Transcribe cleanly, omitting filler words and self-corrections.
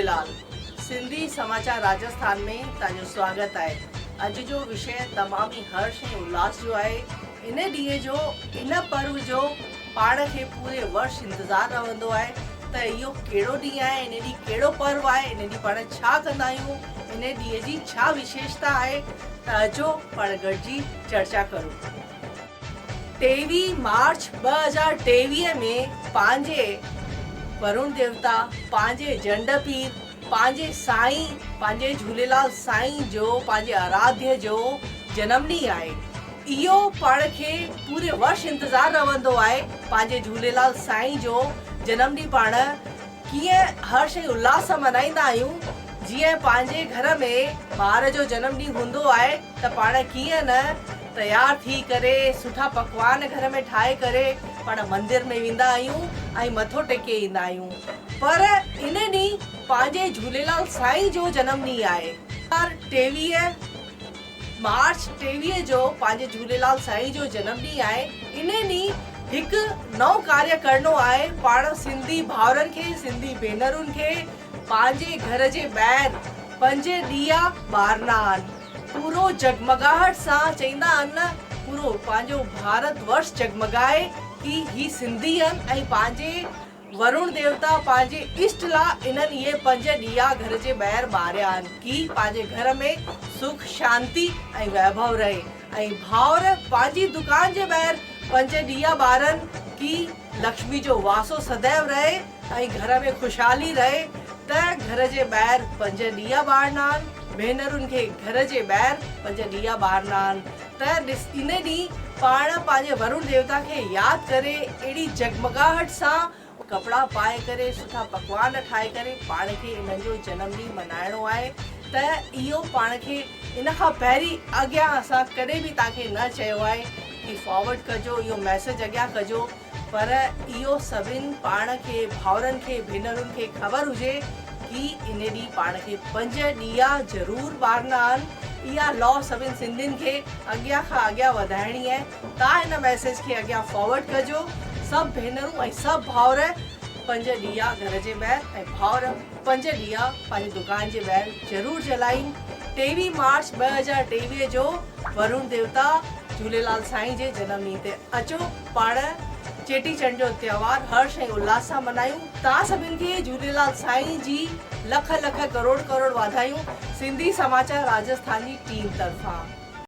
جهوليلال سنڌي سماچار راجسٿان ۾ توهان جو سواگت آهي. اڄ جو وشيه تمام ئي هرش ۽ الاس جو آهي. ان ڏينهن جو ان پرو جو پاڻ کي پوري ورش انتظار رهندو آهي ته اهو ڪهڙو ڏينهن آهي ان ڏينهن ڪهڙو پرو آهي ان ڏينهن پاڻ ڇا ڪندا آهيون ان ڏينهن جي ڇا وشيشتا آهي ته اچو پاڻ گڏجي چرچا ڪرون. 23 مارچ 2023 ۾ پنهنجي ورڻ ديوتا، پنهنجي جنڊ پير، پنهنجي سائين، پنهنجي جهوليلال سائين جو، پنهنجي آراڌيه جو جنم ڏينهن آهي. اهو پاڻ کي پوري ورش انتظار رهندو آهي پنهنجي جهوليلال سائين جو جنم ڏينهن پاڻ ڪيئن هرش ۽ الاس سان ملهائيندا آهيون، جيئن پنهنجي گهر ۾ ٻار جو جنم ڏينهن هوندو آهي ته پاڻ ڪيئن نه تيار ٿي ڪري سٺا پڪوان گهر ۾ ٺاهي ڪري پاڻ مندر ۾ ويندا آهيون ۽ مٿو ٽيڪي ايندا آهيون پر ان ڏينهن پنهنجي جهوليلال سائين جو جنم ڏينهن آهي. 23 مارچ 23 جو پنهنجي جهوليلال سائين جو جنم ڏينهن آهي ان ڏينهن هڪ نئون ڪاريه ڪرڻو آهي پاڻ سنڌي ڀائرن کي سنڌي ڀينرن کي پنهنجي گهر جي ٻاهر پنج ڏيئا ٻارڻا آهن پورو جڳمڳاهٽ سان چئيندا آهن نه پورو پنهنجو ڀارت ورش جڳمڳائي ڪي هي سنڌي آهن ۽ پنهنجي ورڻ ديوتا پنهنجي اشٽ لا انهن اهي پنج ڏيئا گهر جي ٻاهر ٻاريا آهن ڪي پنهنجي گهر ۾ سک شانتي ۽ ويڀو رهي ۽ ڀائر پنهنجي دڪان جي ٻاهر پنج ڏيئا ٻارن ڪي لڪشمي جو واسو سديو رهي ۽ گهر ۾ خوشحالي رهي ته گهر جي ٻاهر پنج ڏيئا ٻارڻا آهن، ڀينرن کي گهر جي ٻاهر پنج ڏيئا ٻارڻا آهن ته ڏس ان ڏينهن پاڻ پنهنجي ورڻ ديوتا کي ياد ڪري اهڙي جڳمڳاهٽ سان ڪپڙا پائي ڪري سٺا پڪوان ٺاهي ڪري پاڻ کي انهن جو جنم ڏينهن ملهائڻو آهي ته اهو پاڻ کي ان کان پهرين اڳيان اسان ڪڏهن به توهان کي نه چيو آهي ڪي فارورڊ ڪجو اهو ميسيج اڳيان ڪجو پر اهو سڀن پاڻ کي ڀائرن کي ڀينرن کي خبر هجي ڪي ان ڏينهن پاڻ کي پنج ڏيئا ضرور ٻارڻا آهن اها لا سڀن سنڌين کي اڳيان کان اڳيان وڌائڻي آهي تان هن ميسيج کي اڳيان فارورڊ ڪجو سڀ ڀينرون ۽ سڀ ڀائر پنج ڏيئا گهر جي ٻاهر ۽ ڀائر پنج ڏيئا پنهنجي دڪان جي ٻاهر ضرور جلائين 23 مارچ 2023 جو ورڻ ديوتا جهوليلال سائين جي جنم ڏينهن تي اچو پاڻ چيٽي چنڊ جو تهوار هرش ۽ الاس سان ملهايون. توهان سڀن کي جهوليلال سائين جي لک لک ڪروڙ ڪروڙ واڌايون سنڌي سماچار راجسٿان جي ٽيم طرفان.